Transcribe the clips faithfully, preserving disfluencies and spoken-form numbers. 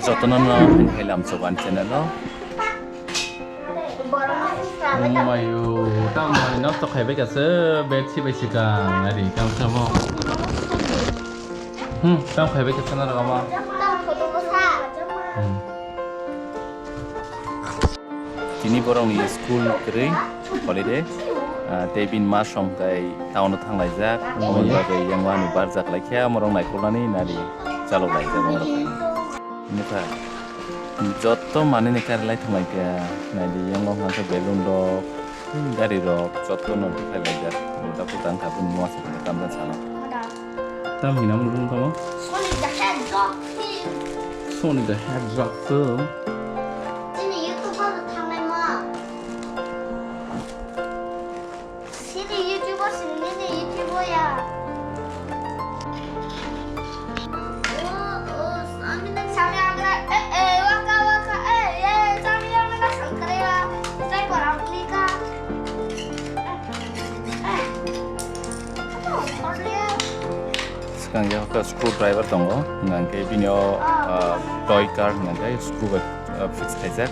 Jotono no haini hai lamsogo ani channel o. Mayu, tamo hai nosto khaibai kha se bed si bai sikang ari kam samo. Hmm, tam khaibai kha sana ragama. Hmm. Tini borokni school kwrwi holiday, ah, tei bini ma song tai town o thanglaijak, oh, aboni bagwi yang ani barjak laikha, morok naikolnani nari chalok laijak borok. Nukha, jotto manwini karilai thanglaikha, naidi yang wngkha khe balloon rok, gari rok, jotto no tikhailaijak, buda buda wngkha bini ma song tamjani salo. Tam hinam rung tamo? Sony the Hedgehog film. Sony the Hedgehog film. Chini YouTube o thangnaima. Sini YouTube o sini nini YouTube o ya. Oh, oh, Sami nang Sami ang eh eh waka waka eh eh Sami ang nang sangkare ya. Sai parang lika. Eh, eh. Ano, sorry ya. Swkang ya khe screwdriver tongo, hwnka khe bini o, ah, toy car hwnka khe screw bai, ah, fix khaijak.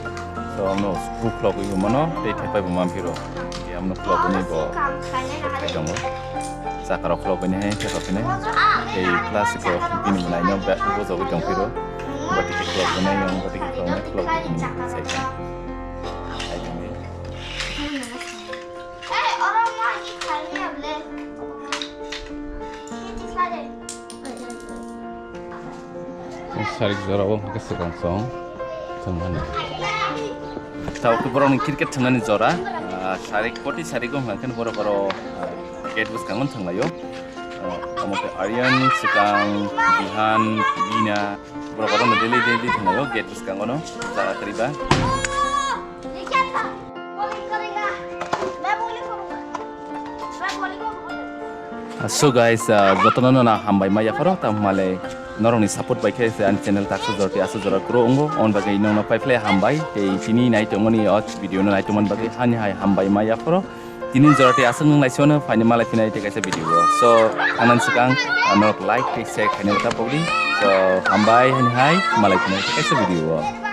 So, omo screw khulogwi bo mano, tei thepai bo manphiro. Tei omo khulogwi bo thepaitongo. Chakaro khulogwi hai thepaphini. Tei plastic o bini mwnaino bojogwi tongphiro. Batiki khulogwi, yang batiki khulogwi, khulogwi bini saikha. Saikha. Sarik jora o hwnkhe swkang song thwngmani. Tabuk borokni cricket thwngnani jora, ah, sarik koti sarik o hwnkhe borok oro, ah, gate bwskango thwnglaio. Ah, omo khe Aryan, swkang, Bihan, Bina, borok oro daily daily thwnglaio gate bwskango no jaga kwrwi ba. So guys, ah, jotono no na hambai ma yapharo, tamo hwnle norokni support bai khe se ani channel taksa jora tei aswk jora grow wngo, on bagwi nokno paiphlai hambai, tei tini nai tongmani o video no nai tongmani bagwi hani hai hambai ma yapharo. Tini jora tei aswk nwng lai sino phaini malai phinai tei kaisa video o. So, thangnan swkang, ah, norok like tei share khaina ta pogdi. So, hambai hani hai malai phinai tei kaisa video o.